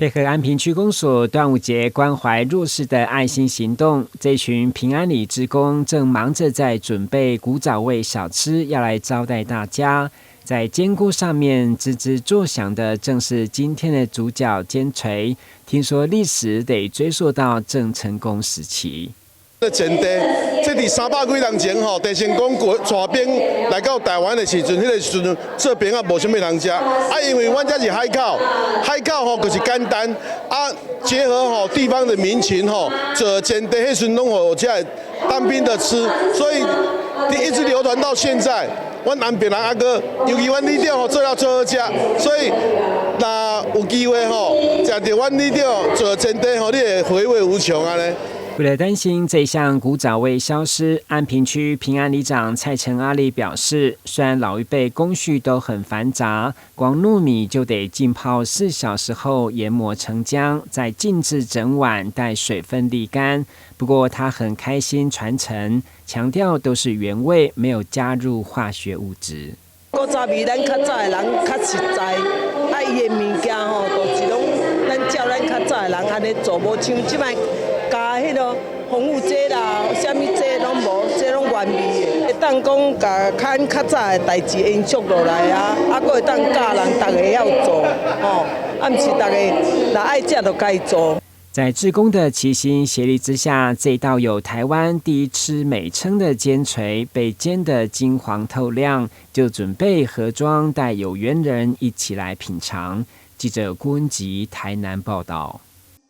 配合安平區公所端午節關懷弱勢的愛心行動，這群平安里志工正忙着在準備古早味小吃，要來招待大家。在煎鍋上面吱吱作響的，正是今天的主角煎錘。聽說歷史得追溯到鄭成功時期。這煎碴，這佇300幾年前吼，鄭成功過帶兵來到台灣的時陣，彼個時陣做兵仔無啥物人食，啊，因為阮遮是海口，海口吼就是簡單，啊，結合吼地方的民情吼，做煎碴，彼時陣攏予遮當兵的吃，所以一直流傳到現在。阮安平人猶閣，尤其阮里長吼做了最好食，所以若有機會吼，食著阮里長做煎碴吼，你會回味無窮按呢。為了擔心這項古早味消失，安平區平安里長蔡陳阿麗表示，雖然老一輩工序都很繁雜，光糯米就得浸泡4小時後研磨成漿，再靜置整晚待水分瀝乾。不過他很開心傳承，強調都是原味，沒有加入化學物質。古早味咱較早的人較實在，啊伊的物件吼，就是攏咱照咱較早的人按呢做，無像這擺加彼個防腐劑啦，啥物劑攏無，這攏原味的。會當講共咱較早的代誌延續落來啊，啊，閣會當教人逐个曉做，吼，啊，毋是逐个若愛食就家做。在志工的齊心協力之下，這道有台灣第一吃美稱的煎錘被煎得金黃透亮，就準備盒裝帶有緣人一起來品嘗。記者郭文吉台南報道。